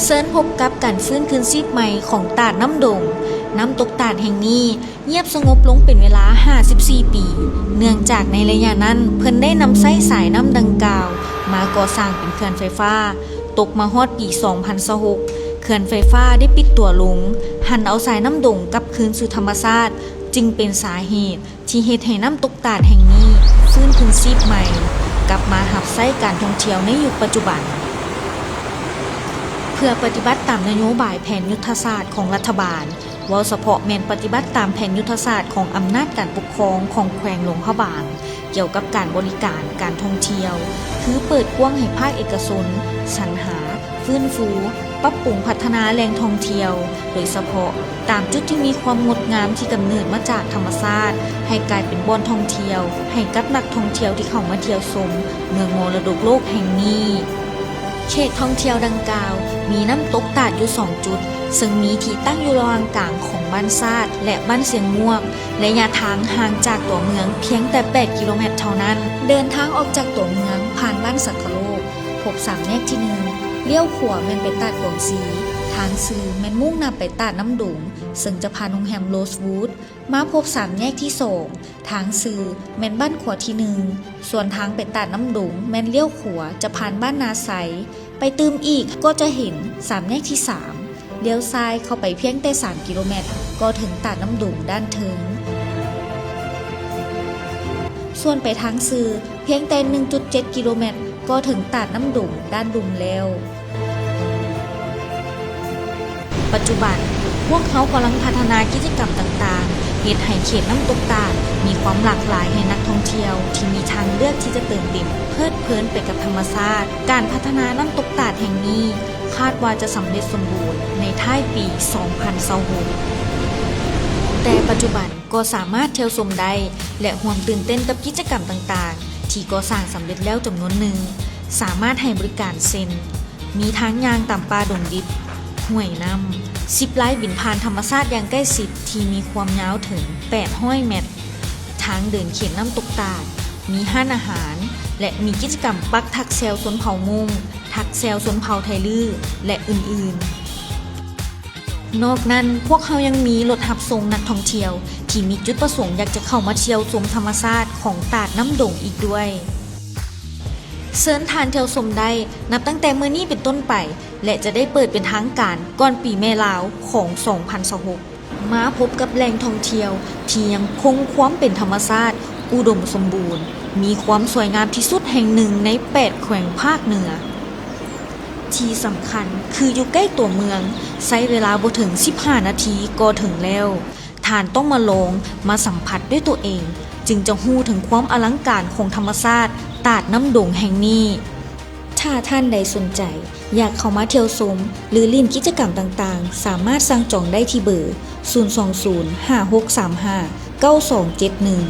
ເຊີນພົບກັບການຟື້ນຄືນຊີບໃໝ່ຂອງຕາດນ້ຳດົງ. ນ້ຳຕົກຕາດແຫ່ງນີ້ງຽບສະຫງົບລົງເປັນເວລາຫ້າສິບສີ່ປີ, ເນື່ອງຈາກໃນໄລຍະນັ້ນເພິ່ນໄດ້ນຳໃຊ້ສາຍນ້ຳດັ່ງກ່າວມາກໍ່ສ້າງເປັນເຂື່ອນໄຟຟ້າ. ຕົກມາຮອດປີສອງພັນຊາວຫົກ ເຂື່ອນໄຟຟ້າໄດ້ປິດຕົວລົງ, ຫັນເອົາສາຍນ້ຳດົງກັບຄືນສູ່ທຳມະຊາດ, ຈຶ່ງເປັນສາເຫດ ທີ່ເຮັດໃຫ້ນ້ຳຕົກຕາດແຫ່ງນີ້ຟື້ນຄືນຊີບໃໝ່, ກັບມາຮັບໃຊ້ການທ່ອງທ່ຽວໃນຍຸກປັດຈຸບັນ. ເພື່ອປະຕິບັດຕາມນະໂຍບາຍແຜນຍຸດທະສາດຂອງລັດຖະບານ, ເວົ້າສະເພາະແມ່ນປະຕິບັດຕາມແຜນຍຸດທະສາດຂອງອຳນາດການປົກຄອງຂອງແຂວງຫຼວງພະບາງ ກ່ຽວກັບການບໍລິການການທ່ອງທ່ຽວ, ຄືເປີດກວ້າງໃຫ້ພາກເອກະຊົນ ສັນຫາ, ຟື້ນຟູ, ປັບປຸງພັດທະນາແຫຼ່ງທ່ອງທ່ຽວ, ໂດຍສະເພາະຕາມຈຸດທີ່ມີຄວາມງົດງາມທີ່ກຳເນີດມາຈາກທຳມະຊາດ ໃຫ້ກາຍເປັນບ່ອນທ່ອງທ່ຽວໃຫ້ກັບນັກທ່ອງທ່ຽວທີ່ເຂົ້າມາທ່ຽວຊົມເມືອງມໍລະດົກໂລກແຫ່ງນີ້. ເຂດທ່ອງທ່ຽວດັ່ງກ່າວມີນ້ຳຕົກຕາດຢູ່ສອງຈຸດ, ເຊິ່ງມີທີ່ຕັ້ງຢູ່ລະຫວ່າງກາງຂອງບ້ານຊາດ ແລະ ບ້ານຊຽງມ່ວງ, ໄລຍະທາງຫ່າງຈາກຕົວເມືອງພຽງແຕ່ແປດກິໂລແມັດເທົ່ານັ້ນ. ເດີນທາງອອກຈາກຕົວເມືອງຜ່ານບ້ານສັກກະໂລກ, ພົບສາມແຍກທີໜຶ່ງ, ລ້ຽວຂວາແມ່ນໄປຕາດກວາງຊີ, ທາງຊື່ແມ່ນມຸ່ງໜ້າໄປຕາດນ້ຳດົງ, ເຊິ່ງຈະຜ່ານໂຮງແຮມໂຣສວູດ. ມາພົບສາມແຍກທີສອງ, ທາງຊື່ແມ່ນບ້ານຂົວທີໜຶ່ງ, ສ່ວນທາງໄປຕາດນ້ຳດົງແມ່ນລ້ຽວຂວາຈະຜ່ານບ້ານນາໄຊ, ໄປຕື່ມອີກກໍຈະເຫັນສາມແຍກທີສາມ, ລ້ຽວຊ້າຍເຂົ້າໄປພຽງແຕ່ສາມກິໂລແມັດກໍເຖິງຕາດນ້ຳດົງດ້ານເທິງ. ສ່ວນໄປທາງຊື່ພຽງແຕ່ໜຶ່ງຈຸດເຈັດກິໂລແມັດກໍເຖິງຕາດນ້ຳດົງດ້ານລຸ່ມແລ້ວ. ປັດຈຸບັນ, ພວກເຮົາກຳລັງພັດທະນາກິດຈະກຳຕ່າງໆ, ເຮັດໃຫ້ເຂດນ້ຳຕົກຕາດມີຄວາມຫຼາກຫຼາຍໃຫ້ນັກທ່ອງທ່ຽວທີ່ມີທາງເລືອກທີ່ຈະເຕີມເຕັມ, ເພີດເພີນໄປກັບທຳມະຊາດ. ການພັດທະນານ້ຳຕົກຕາດແຫ່ງນີ້ຄາດວ່າຈະສຳເລັດສົມບູນໃນທ້າຍປີສອງພັນຊາວຫົກ, ແຕ່ປັດຈຸບັນ ກໍສາມາດທ່ຽວຊົມໄດ້ ແລະ ຮ່ວມຕື່ນເຕັ້ນກັບກິດຈະກຳຕ່າງໆ ທີ່ກໍ່ສ້າງສຳເລັດແລ້ວຈຳນວນໜຶ່ງ, ສາມາດໃຫ້ບໍລິການເຊັ່ນ ມີທາງຍ່າງຕາມປ່າດົງດິບ, ຫ້ວຍນ້ຳ, ຊິບລາຍບິນຜ່ານທຳມະຊາດຢ່າງໃກ້ຊິດທີ່ມີຄວາມຍາວເຖິງແປດຮ້ອຍແມັດ, ທາງເດີນເຂດນ້ຳຕົກຕາດ, ມີຮ້ານອາຫານ ແລະ ມີກິດຈະກຳປັກຖັກແຊວຊົນເຜົ່າມົ້ງ, ຖັກແຊວຊົນເຜົ່າໄທລື້ ແລະ ອື່ນໆ. ນອກນັ້ນ, ພວກເຮົາຍັງມີລົດຮັບສົ່ງນັກທ່ອງທ່ຽວທີ່ມີຈຸດປະສົງຢາກຈະເຂົ້າມາທ່ຽວຊົມທຳມະຊາດຂອງຕາດນ້ຳດົງອີກດ້ວຍ. ເຊີນທ່ານທ່ຽວຊົມໄດ້ນັບຕັ້ງແຕ່ມື້ນີ້ເປັນຕົ້ນໄປ ແລະ ຈະໄດ້ເປີດເປັນທາງການກ່ອນປີແມ່ລາວຂອງສອງພັນຊາວຫົກ. ມາພົບກັບແຫຼ່ງທ່ອງທ່ຽວທີ່ຍັງຄົງຄວາມເປັນທຳມະຊາດອຸດົມສົມບູນ, ມີຄວາມສວຍງາມທີ່ສຸດແຫ່ງໜຶ່ງໃນແປດແຂວງພາກເໜືອ. ທີ່ສຳຄັນຄືຢູ່ໃກ້ຕົວເມືອງ, ໃຊ້ເວລາບໍ່ເຖິງສິບຫ້ານາທີກໍເຖິງແລ້ວ. ທ່ານຕ້ອງມາລອງ, ມາສຳຜັດດ້ວຍຕົວເອງ, ຈຶ່ງຈະຮູ້ເຖິງຄວາມອະລັງການຂອງທຳມະຊາດຕາດນ້ຳດົງແຫ່ງນີ້. ຖ້າທ່ານໃດສົນໃຈ ຢາກເຂົ້າມາທ່ຽວຊົມ ຫຼື ຫຼິ້ນກິດຈະກຳຕ່າງໆ, ສາມາດສັ່ງຈອງໄດ້ທີ່ເບີ ສູນສອງສູນ ຫ້າຫົກສາມຫ້າ ເກົ້າສອງເຈັດໜຶ່ງ